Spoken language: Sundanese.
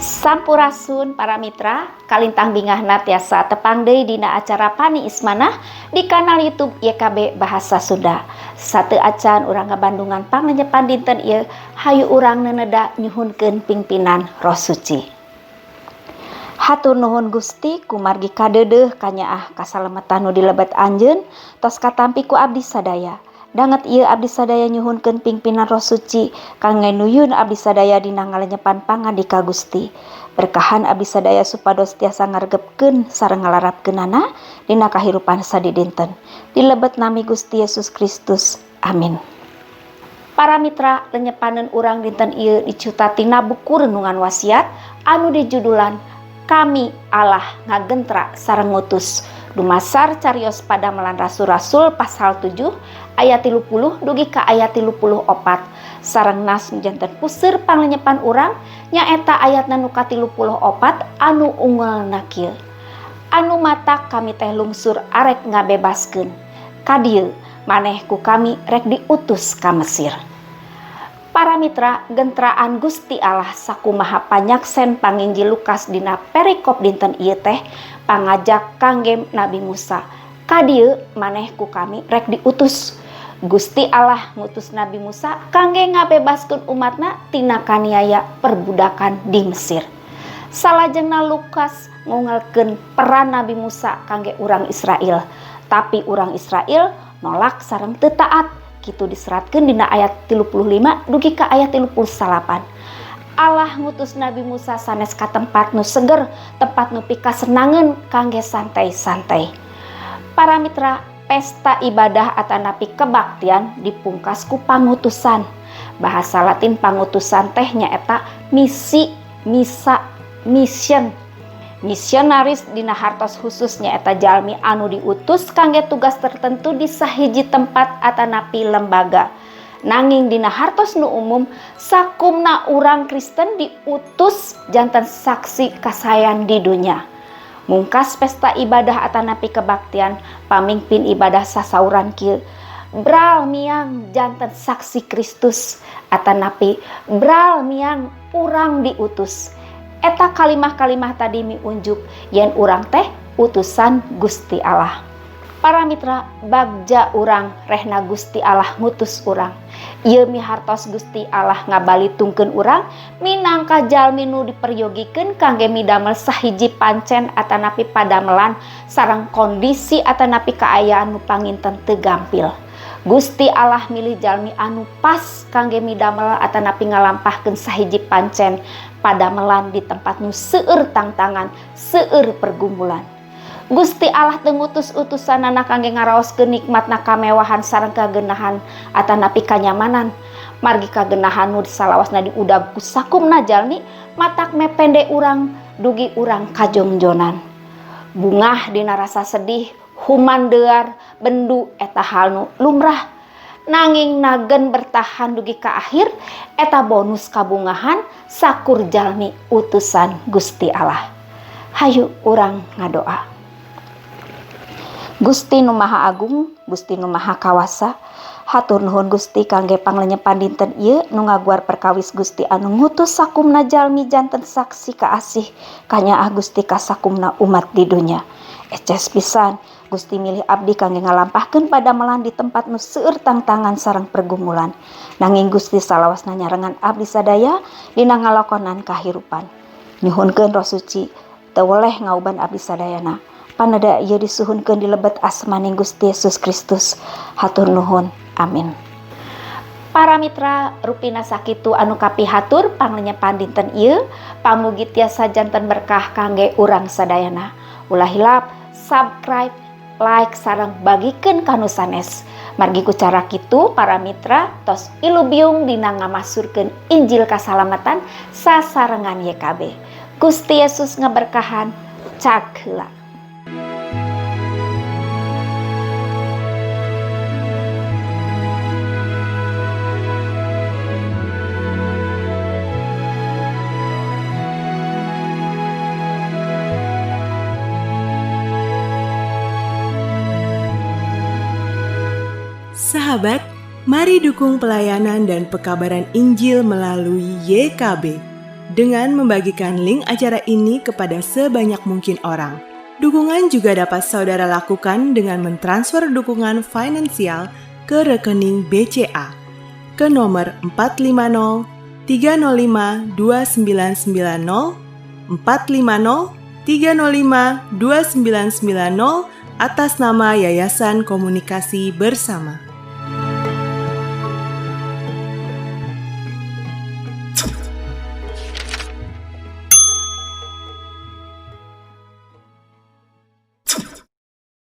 Sampurasun para mitra, kalintang bingahna tiasa tepang deui dina acara Pani Ismanah di kanal YouTube YKB Bahasa Sunda. Sateuacan urang ngabandungan panglenyepan dinten ieu, hayu urang neneda nyuhunkeun pingpinan Roh Suci. Hatur nuhun Gusti kumargi kadeudeuh kanyaah kasalemetan nu dilebet anjeun tos katampi ku abdi sadaya. Danget ieu abdi sadaya nyuhunkeun pingpinan Roh Suci kangge nuyun abdi sadaya dina ngalenyepan pangandika Gusti. Berkahan abdi sadaya supados tiasa ngaregepkeun sareng ngalarapkeunana dina kahirupan sadidinten. Dilebet nami Gusti Yesus Kristus. Amin. Para mitra, lenyepaneun urang dinten ieu dicuta tina buku Renungan Wasiat anu dijudulan Kami Allah Ngagentra Sareng Ngutus. Dumasar carios padamelan Rasul-rasul pasal 7 ayat 30 dugi ka ayat 34 sareng nas janten puseur panglenyepan urang nyaeta ayatna nu ka-34 anu ungelna kieu. Anu matak kami teh lungsur arek ngabebaskeun. Ka dieu maneh ku kami rek diutus ka Mesir. Para mitra, gentraan Gusti Allah sakumaha panyaksen panginjil Lukas dina perikop dinten ieu teh pangajak kangge Nabi Musa. Ka dieu maneh ku kami rek diutus. Gusti Allah ngutus Nabi Musa kangge ngabebaskeun umatna tina kaniaya perbudakan di Mesir. Salajengna Lukas ngungelkeun peran Nabi Musa kangge urang Israel. Tapi urang Israel nolak sareng teu taat. Kitu diseratkeun dina ayat 35 dugi ka ayat 39. Allah ngutus Nabi Musa sanes ka tempat nu seger, tempat nu pikasenangeun kangge santai-santai. Para mitra, pesta ibadah atanapi kebaktian dipungkas ku pangutusan. Bahasa Latin pangutusan teh nyaeta misi, misa, mission. Misionaris dina hartos khusus nyaeta jalmi anu diutus kangge tugas tertentu di sahiji tempat atanapi lembaga. Nanging dina hartos nu umum sakumna urang Kristen diutus janten saksi kasayan di dunya. Mungkas pesta ibadah atanapi kebaktian, pamimpin ibadah sasauran kieu. Bral miang janten saksi Kristus atanapi bral miang urang diutus. Eta kalimah-kalimah tadi miunjuk yen urang teh utusan Gusti Allah. Para mitra, bagja urang rehna Gusti Allah ngutus urang. Ieu mihartos Gusti Allah ngabalitungkeun urang minangka jalmi nu diperyogikeun kangge midamel sahiji pancen atanapi padamelan sareng kondisi atanapi kaayaan nu panginten teu gampil. Gusti Allah milih jalmi anu pas kangge midamel atanapi ngalampahkeun sahiji pancen padamelan di tempat nu seueur tangtangan, seueur pergumulan. Gusti Allah teu ngutus utusanana kangge ngaraoskeun nikmatna kamewahan sareng kagenahan atanapi kanyamanan. Margi kagenahan nu salawasna diudag ku sakumna jalmi matak mepende urang dugi urang kajongjonan. Bungah dina rasa sedih, humandear, bendu eta hal nu lumrah. Nanging nagen bertahan dugi ka akhir eta bonus kabungahan sakur jalmi utusan Gusti Allah. Hayu urang ngadoa. Gusti nu Maha Agung, Gusti nu Maha Kawasa, hatur nuhun Gusti kangge panglenyepan dinten ieu nu ngaguar perkawis Gusti anu ngutus sakumna jalmi janten saksi kaasih kanyaah Gusti ka sakumna umat di dunya. Eces pisan Gusti milih abdi kangge ngalampahkeun padamelan di tempat nu seueur tangtangan sareng pergumulan. Nanging Gusti salawasna nyarengan abdi sadaya dina ngalakonan kahirupan. Nyuhunkeun Roh Suci teu weleh ngauban abdi sadayana. Paneda ieu disuhunkeun di lebet asmaning Gusti Yesus Kristus. Hatur nuhun. Amin. Para mitra, rupina sakitu anu kapihatur panglenyepan dinten ieu, pamugi tiasa janten berkah kangge urang sadayana. Ulah hilap subscribe, like sareng bagikeun ka nu sanes. Margi ku cara kitu para mitra tos ilubiung dina ngamasurkeun Injil kasalamatan sasarengan YKB. Gusti Yesus ngaberkahan. Cak heula. dengan membagikan link acara ini kepada sebanyak mungkin orang. Dukungan juga dapat saudara lakukan dengan mentransfer dukungan finansial ke rekening BCA ke nomor 450 305 2990 450 305 2990 atas nama Yayasan Komunikasi Bersama.